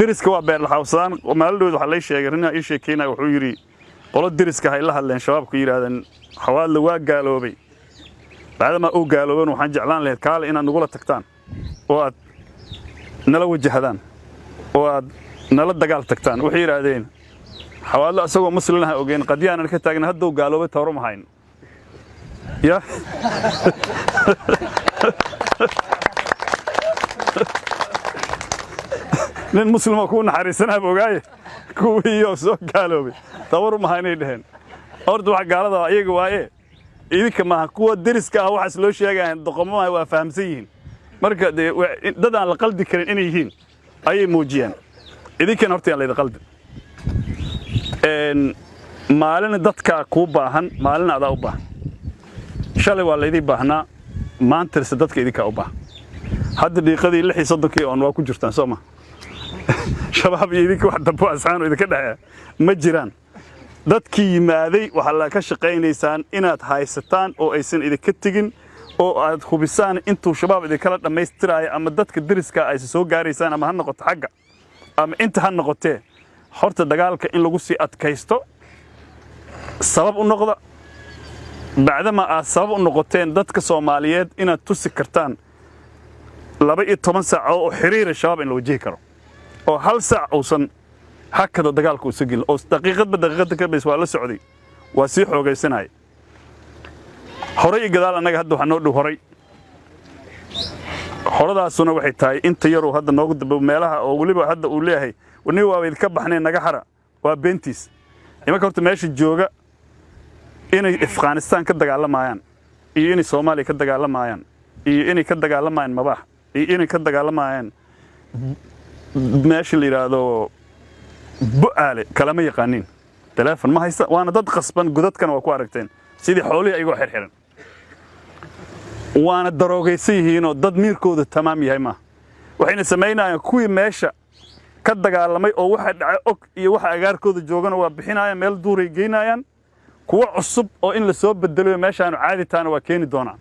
Deriska waa beerlaxawsadaan. Maalin waxaa lay sheegay rinaa ii sheekeynaya, wuxuu yidhi qolo deriska hay la hadleen Shabaabku, yidhaahdeen Xawaadle waa gaaloobay, bacdamaa uu gaalooban waxaan jeclaan lahayd kaale inaad nagula tagtaan oo aad nala wajahdaan oo aad nala dagaal tagtaan. Waxay yidhaahdeen Xawaadle asagoo muslinaha ogeyn qadyaanan ka taagna, hadduu gaaloobay tawro ma hayn ya. Nin muslima kuu naxariisanaaba ogaaye, kuwiioo soo gaaloobay tabar maha inay dheheen. Horta wax gaalada ayaga waaye, idinka maaha. Kuwa deriska ah waxaas loo sheegayan doqomo maaha, waa fahamsan yihiin. Marka dee dad aan la qaldi karin inay yihiin ayay muujiyeen. Idinkana horta yaan laydin qaldin. Maalina dadkaa kuu baahan, maalina adaa u baahan. Shalay waa laydii baahnaa, maantarse dadka idinkaa u baahan. Hadda dhiiqadii 36-kii oon waa ku jirtaan, soo ma? Shabaab iyo idinka wax dambo asxaan idinka dhexeeya ma jiraan. Dadkii yimaaday waxaa la ka shaqaynaysaan inaad haysataan oo aysan idinka tegin oo aad hubisaan intuu Shabaab idinkala dhammaystiraayo ama dadka deriska aysan soo gaaraysaan, ama ha noqoto xagga ama inta ha noqotee. Horta dagaalka in lagu sii adkaysto sabab u noqda. Bacdama aad sabab u noqoteen dadka Soomaaliyeed inaad tusi kartaan 12 saacadood oo xiriira Shabaab in la wajihi karo oo hal saac uusan hakada dagaalka uusan gelin oo daqiiqadba daqiiqadda ka bays waa la socday, waa sii xoogaysanaya horay iyo gadaal. Annaga hadda waxaa noo dhow horay, horadaasuna waxay tahay inta yaruu hadda noogu dambe meelaha oo weliba hadda uu leeyahay nin waaba idinka baxnay, naga xara, waa beentiis. Nimanka horta meesha jooga inay Afghanistan ka dagaalamayaan iyo inay Soomaaliya ka dagaalamayaan iyo inay ka dagaalamayaan Mabaax iyo inay ka dagaalamayaan meesha la yidhaahdo Bu'aale kalama yaqaaniin. Teleefon ma haysta, waana dad qasban. Godadkana waa ku aragteen sidii xoolihii ayagoo xirxiran, waana daroogaysan yihiinoo dad miirkooda tamaam yahay maaha. Waxayna samaynayaan kuwii meesha ka dagaalamay oo waxa dhacay og iyo waxa agaarkooda joogana waa bixinayaan, meel duuray geynayaan. Kuwo cusub oo in la soo bedelayo meeshaanu caadi taana waa keeni doonaan.